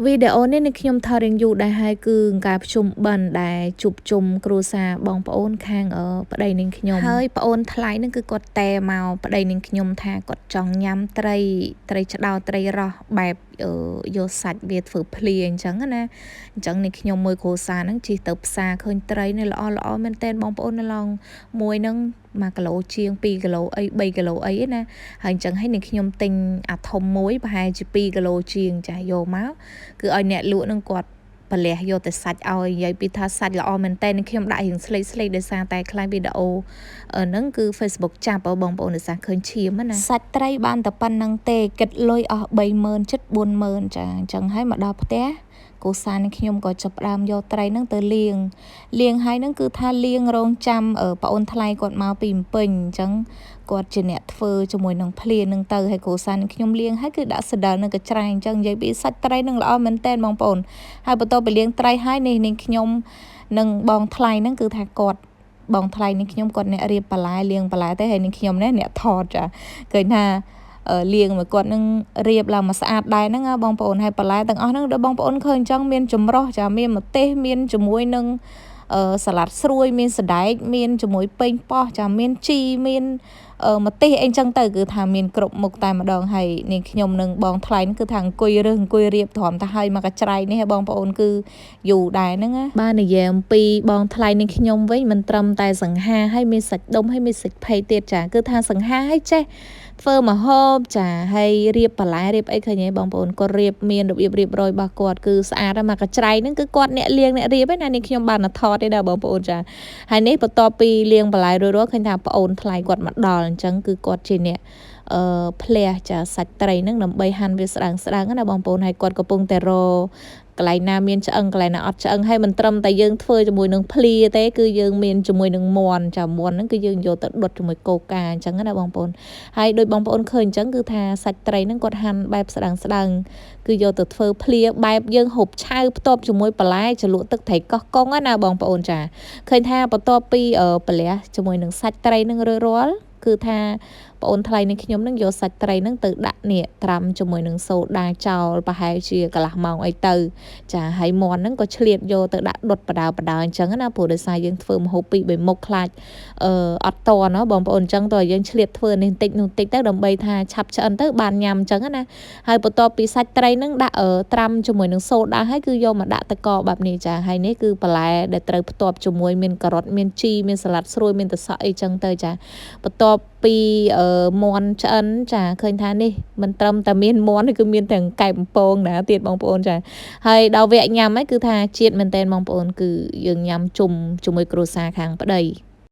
វីដេអូនេះនឹងខ្ញុំថតរៀងយូរដែរហើយគឺការប្រជុំបិណ្ឌដែលជួបជុំគ្រួសារបងប្អូនខាងប្តីនឹងខ្ញុំហើយប្អូនថ្លៃនឹងគឺគាត់តែមកប្តីនឹងខ្ញុំថាគាត់ចង់ញ៉ាំត្រីត្រីឆ្ដោត្រីរ៉ស់បែបយកសាច់វាធ្វើភ្លាអញ្ចឹងណាអញ្ចឹងនេះខ្ញុំមួយគ្រួសារហ្នឹងជិះទៅផ្សារឃើញត្រីនេះល្អល្អមែនទែនបងប្អូននៅឡងមួយហ្នឹង1គីឡូជាង2គីឡូអី3គីឡូអីណាហើយអញ្ចឹងហើយនឹងខ្ញុំទិញអាធំមួយប្រហែលជា2គីឡូជាងចាយកមកគឺឲ្យអ្នកលក់នឹងគាត់ប្រលះយកតែសាច់ឲ្យនិយាយពីថាសាច់ល្អមែនតើនឹងខ្ញុំដាក់រៀងស្លេកស្លេកដោយសារតែខ្លាចវីដេអូហ្នឹងគឺ Facebook ចាប់បងប្អូនដោយសារឃើញឈាមណាសាច់ត្រីបានតែប៉ុណ្្នឹងទេគិតលុយអស់30000ជិត40000ចាអញ្ចឹងហើយមកដល់ផ្ទះគូសានខ្ញុំក៏ចាប់ផ្ដើមយកត្រីហ្នឹងទៅលាងលាងហើយហ្នឹងគឺថាលាងរងចាំប្អូនថ្លៃគាត់មកពីភ្នំពេញអញ្ចឹងគាត់ជាអ្នកធ្វើជាមួយនឹងភ្លានឹងទៅហើយគ្រូសានខ្ញុំលាងហើយគឺដាក់សដិលនឹងកញ្ច្រែងអញ្ចឹងនិយាយពីសាច់ត្រីនឹងល្អមែនតើបងប្អូនហើយបន្ទាប់ពីលាងត្រីហើយនេះនាងខ្ញុំនិងបងថ្លៃហ្នឹងគឺថាគាត់បងថ្លៃនេះខ្ញុំគាត់អ្នករៀបបន្លែលាងបន្លែទេហើយនឹងខ្ញុំនេះអ្នកថតចាឃើញថាលាងមកគាត់នឹងរៀបឡើងមកស្អាតដែរហ្នឹងបងប្អូនហើយបន្លែទាំងអស់ហ្នឹងដូចបងប្អូនឃើញអញ្ចឹងមានចម្រោះចាមានម្ទេសមានជាមួយនឹងសាឡាត់ស្រួយមានសណ្ដែកមានជាមួយពេញប៉ោះចាមានជីមានម្ទេសអីចឹងទៅគឺថាមានគ្រប់មុខតែម្ដងហើយនាងខ្ញុំនឹងបងថ្លៃគឺថាអង្គុយរើសអង្គុយរៀបទ្រាំទៅហើយមកកច្រៃនេះបងប្អូនគឺយូរដែរហ្នឹងណាបាទនិយាយអំពីបងថ្លៃនឹងខ្ញុំវិញមិនត្រឹមតែសង្ហាហើយមានសាច់ដុំហើយមានសាច់ភ័យទៀតចាគឺថាសង្ហាហើយចេះធ្វើម្ហូបចាហើយរៀបបន្លែរៀបអីឃើញទេបងប្អូនគាត់រៀបមានរបៀបរៀបរយរបស់គាត់គឺស្អាតមកកច្រៃហ្នឹងគឺគាត់អ្នកលាងអ្នករៀបឯណានេះខ្ញុំបានថតទេដែរបងប្អូនចាហើយនេះបន្ទាប់ពីលាងបន្លែរួចរាល់ឃើញថាប្អូនថ្លៃគាត់មកដល់អញ្ចឹងគឺគាត់ជាអ្នកអឺផ្លះចាសាច់ត្រីហ្នឹងដើម្បីហាន់វាស្ដើងស្ដើងណាបងប្អូនហើយគាត់កំពុងតែរកន្លែងណាមានឆ្អឹងកន្លែងណាអត់ឆ្អឹងហើយមិនត្រឹមតែយើងធ្វើជាមួយនឹងភ្លាទេគឺយើងមានជាមួយនឹងមាន់ចាមាន់ហ្នឹងគឺយើងយកទៅដុតជាមួយកូកាអញ្ចឹងណាបងប្អូនហើយដូចបងប្អូនឃើញអញ្ចឹងគឺថាសាច់ត្រីហ្នឹងគាត់ហាន់បែបស្ដើងស្ដើងគឺយកទៅធ្វើភ្លាបែបយើងហូបឆៅផ្ទាប់ជាមួយបន្លែជ្រលក់ទឹកត្រីកោះកុងណាបងប្អូនចាឃើញថាបន្ទាប់ពីប្រលះជាមួយនឹងសាច់ត្រីហ្នឹងរួចរាល់គឺថាប្អូនថ្លៃនឹងខ្ញុំនឹងយកសាច់ត្រីនឹងទៅដាក់នេះត្រាំជាមួយនឹងសូដាចោលប្រហែលជាកន្លះម៉ោងអីទៅចាហើយមាន់ហ្នឹងក៏ឆ្លៀតយកទៅដាក់ដុតបដាបដាអញ្ចឹងណាព្រោះដោយសារយើងធ្វើម្ហូបពីរបីមុខខ្លាចអឺអត់តណបងប្អូនអញ្ចឹងតើយើងឆ្លៀតធ្វើនេះបន្តិចនោះបន្តិចទៅដើម្បីថាឆាប់ឆ្អិនទៅបានញ៉ាំអញ្ចឹងណាហើយបន្ទាប់ពីសាច់ត្រីហ្នឹងដាក់ត្រាំជាមួយនឹងសូដាហើយគឺយកមកដាក់តកបែបនេះចាហើយនេះគឺបន្លែដែលត្រូវផ្ទាប់ជាមួយមានការ៉ុតមានជីមានសាឡាត់ស្រួយមានត្រសក់អីចឹងទៅចាបន្ទាប់ពីមាន់ឆ្អិនចាឃើញថានេះមិនត្រឹមតែមានមាន់ទេគឺមានទាំងកែបបំពងណាទៀតបងប្អូនចាហើយដល់វគ្គញ៉ាំហ្នឹងគឺថាជាតិមែនតើបងប្អូនគឺយើងញ៉ាំជុំជាមួយគ្រួសារខាងប្តី។